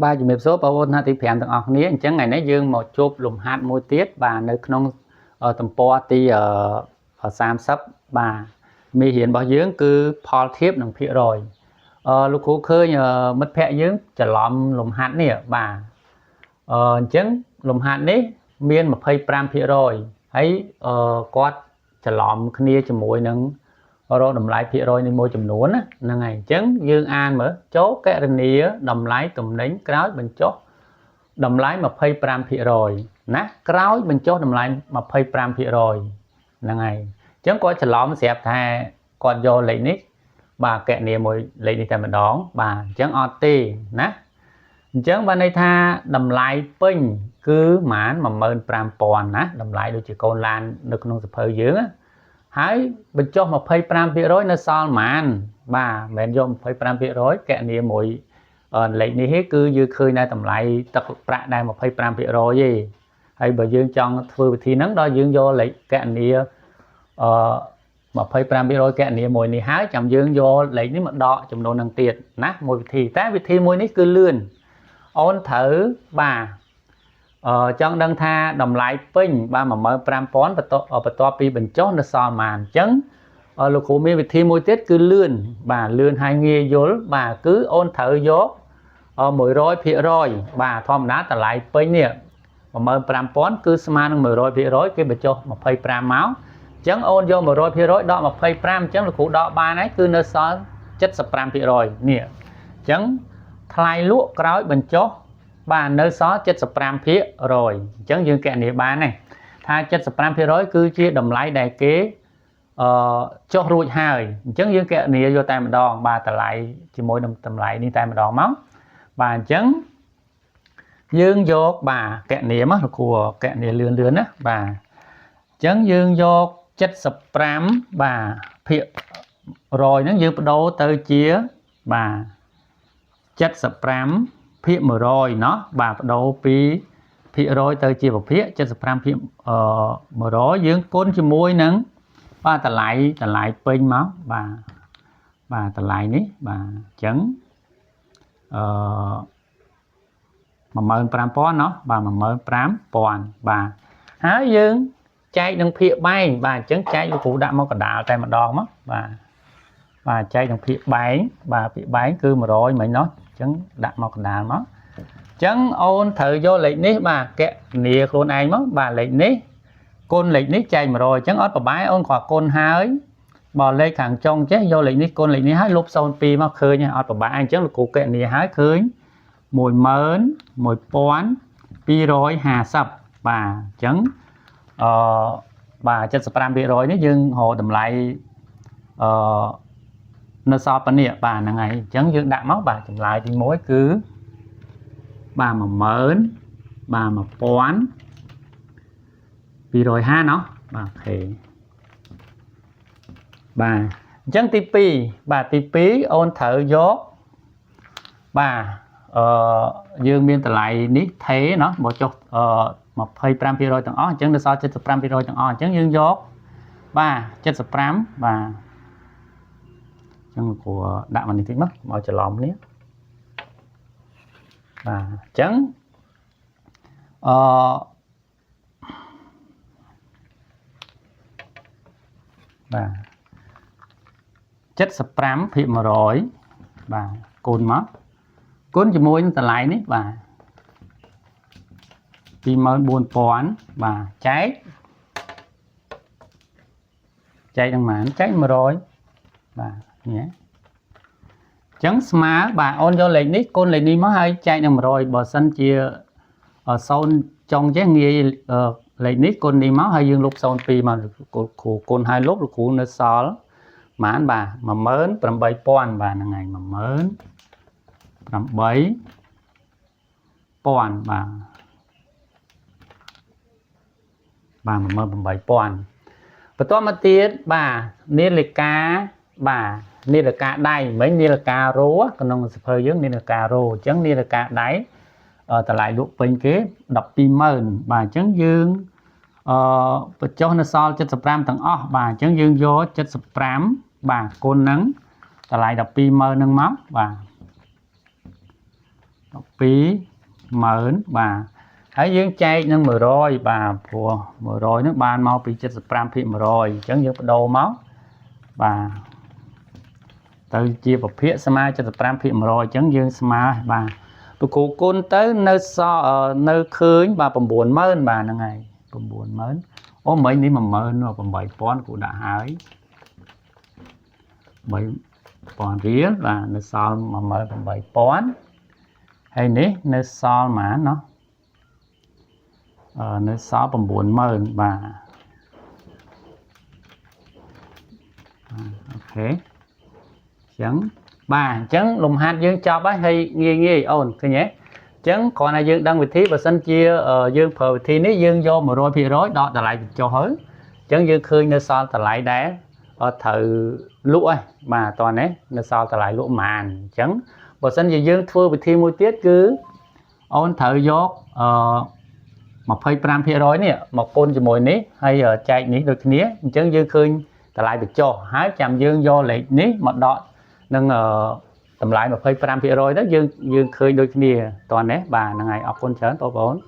បាទជំរាបសួរបងប្អូនថ្នាក់ទី5ទាំងអស់គ្នាអញ្ចឹងថ្ងៃនេះយើងមកជួបលំហាត់មួយទៀតបាទនៅក្នុងទំព័រទី30បាទមេរៀនរបស់យើងគឺផលធៀបនិងភាគរយលោកគ្រូឃើញមិត្តភ័ក្តិយើងច្រឡំលំហាត់នេះបាទអញ្ចឹងលំហាត់នេះមាន25%ហើយគាត់ច្រឡំគ្នាជាមួយនឹងរកតម្លៃភាគរយនៃមួយចំនួនណាហ្នឹងហើយអញ្ចឹងយើងអានមើលចូលកណនាតម្លៃទំនិញក្រោយបញ្ចុះតម្លៃ25%ណាក្រោយបញ្ចុះតម្លៃ25%ហ្នឹងហើយអញ្ចឹងគាត់ច្រឡំស្រាប់ថាគាត់យកលេខនេះបាទកណនាមួយលេខនេះតែម្ដងបាទអញ្ចឹងអត់ទេណាអញ្ចឹងបានន័យថាតម្លៃពេញគឺប្រហែល15000ណាតម្លៃដូចជាកូនឡាននៅក្នុងសភៅយើងណាហើយបញ្ចុះ25%នៅសល់ប្រហែលបាទមិនមែនយក25%កណនាមួយលេខនេះទេគឺយើងឃើញតែតម្លៃទឹកប្រាក់ដែរ25%ទេហើយបើយើងចង់ធ្វើវិធីហ្នឹងដល់យើងយកលេខកណនាអឺ25%កណនាមួយនេះហើយចាំយើងយកលេខនេះមកដកចំនួននឹងទៀតណាមួយវិធីតែវិធីមួយនេះគឺលឿនអូនត្រូវបាទចង់ដឹងថាតម្លៃពេញបាទ15000បន្ទាប់ពីបញ្ចុះនៅសល់ប៉ុន្មានអញ្ចឹងលោកគ្រូមានវិធីមួយទៀតគឺលឿនបាទលឿនហើយងាយយល់បាទគឺអូនត្រូវយក100%បាទធម្មតាតម្លៃពេញនេះ15000គឺស្មើនឹង100%គេបញ្ចុះ25មកអញ្ចឹងអូនយក100%ដក25អញ្ចឹងលោកគ្រូដកបានហើយគឺនៅសល់75%នេះអញ្ចឹងថ្លៃលក់ក្រោយបញ្ចុះបាទនៅសល់75%អញ្ចឹងយើងកណនាបានទេថា75%គឺជាតម្លៃដែលគេចុះរួចហើយអញ្ចឹងយើងកណនាយកតែម្ដងបាទតម្លៃជាមួយនឹងតម្លៃនេះតែម្ដងមកបាទអញ្ចឹងយើងយកបាទកណនាមកលោកគ្រូកណនាលឿនលឿនណាបាទអញ្ចឹងយើងយក75បាទភាគរយហ្នឹងយើងបដូរទៅជាបាទ75ភាគ100เนาะបាទបដូរពីភាគរយទៅជាប្រភាគ75ភាគ100យើងគុណជាមួយនឹងបាទតម្លៃពេញមកបាទបាទតម្លៃនេះបាទអញ្ចឹងអឺ15000เนาะបាទ15000បាទហើយយើងចែកនឹងភាគបែងបាទអញ្ចឹងចែកលោកគ្រូដាក់មកកណ្ដាលតែម្ដងមកបាទបាទចែកនឹងភាគបែងបាទភាគបែងគឺ100មិញเนาะអញ្ចឹងដាក់មកកណ្ដាលមកអញ្ចឹងអូនត្រូវយកលេខនេះបាទកណនាខ្លួនឯងមកបាទលេខនេះគុណលេខនេះចែក100អញ្ចឹងអត់ប្របែអូនគ្រាន់គុណហើយបើលេខខាងចុងចេះយកលេខនេះគុណលេខនេះហើយលុប02មកឃើញអត់ប្របែអញ្ចឹងលោកគ្រូកណនាហើយឃើញ11250បាទអញ្ចឹងអឺបាទ75%នេះយើងរកតម្លៃអឺនៅសល់ប៉ុណ្នេះបាទហ្នឹងហើយអញ្ចឹងយើងដាក់មកបាទចម្លើយទី1គឺបាទ10000បាទ1250ណោះបាទអូខេបាទអញ្ចឹងទី2បាទទី2អូនត្រូវយកបាទយើងមានតម្លៃនេះថេណោះបើចុះអឺ25%ទាំងអស់អញ្ចឹងនៅសល់75%ទាំងអស់អញ្ចឹងយើងយកបាទ75បាទអញ្ចឹងលោកគ្រូដាក់មកនេះតិចមកមកច្រឡំគ្នាបាទអញ្ចឹងអឺបាទ75ភាគ100បាទគុណមកគុណជាមួយនឹងតម្លៃនេះបាទ24000បាទចែកនឹងប៉ុន្មានចែក100បាទនេះអញ្ចឹងស្មើបាទអូនយកលេខនេះគុណលេខនេះមកហើយចែកនឹង100បើសិនជា0ចុងចេះងាយលេខនេះគុណនេះមកហើយយើងលុប02មកគ្រូគុណហើយលុបលោកគ្រូនៅសល់ប៉ុន្មានបាទ18000បាទហ្នឹងហើយ18000បាទបាទ18000បន្តមកទៀតបាទនាឡិកាបាទនាឡិកាដៃមិញនាឡិការ៉ូក្នុងសភៅយើងនាឡិការ៉ូអញ្ចឹងនាឡិកាដៃតម្លៃលក់ពេញគេ120,000បាទអញ្ចឹងយើងបញ្ចុះនៅសល់75ទាំងអស់បាទអញ្ចឹងយើងយក75បាទគុណនឹងតម្លៃ120,000នឹងមកបាទ 12ម៉ឺនបាទហើយយើងចែកនឹង100បាទព្រោះ100ហ្នឹងបានមកពី75ភាគ100អញ្ចឹងយើងបដូរមកបាទទៅជាពភាគស្មើ75ភាគ100អញ្ចឹងយើងស្មើបាទប្រគូគុណទៅនៅសនៅឃើញបាទ90000បាទហ្នឹងហើយ90000អូមិញនេះ18000គ្រូដាក់ហើយ3000រៀលបាទនៅសល់18000ហើយនេះនៅសល់ប៉ុន្មានណោះអឺនៅសល់90000បាទ OK អញ្ចឹងបាទអញ្ចឹងលំហាត់យើងចប់ហើយហើយងាយងាយអូនឃើញទេអញ្ចឹងគ្រាន់តែយើងដឹងវិធីបើសិនជាយើងប្រើវិធីនេះយើងយក100%ដកតម្លៃបញ្ចុះហើយអញ្ចឹងយើងឃើញនៅសល់តម្លៃដែរអត់ត្រូវលក់ហើយបាទតោះនេះនៅសល់តម្លៃលក់ប៉ុន្មានអញ្ចឹងបើសិនជាយើងធ្វើវិធីមួយទៀតគឺអូនត្រូវយកអឺ25%នេះមកគុណជាមួយនេះហើយចែកនេះដូចគ្នាអញ្ចឹងយើងឃើញតម្លៃបញ្ចុះហើយចាំយើងយកលេខនេះមកដកនឹងតម្លៃ25%ទៅយើងយើងឃើញដូចគ្នាតោះនេះបាទហ្នឹងហើយអរគុណច្រើនបងប្អូន។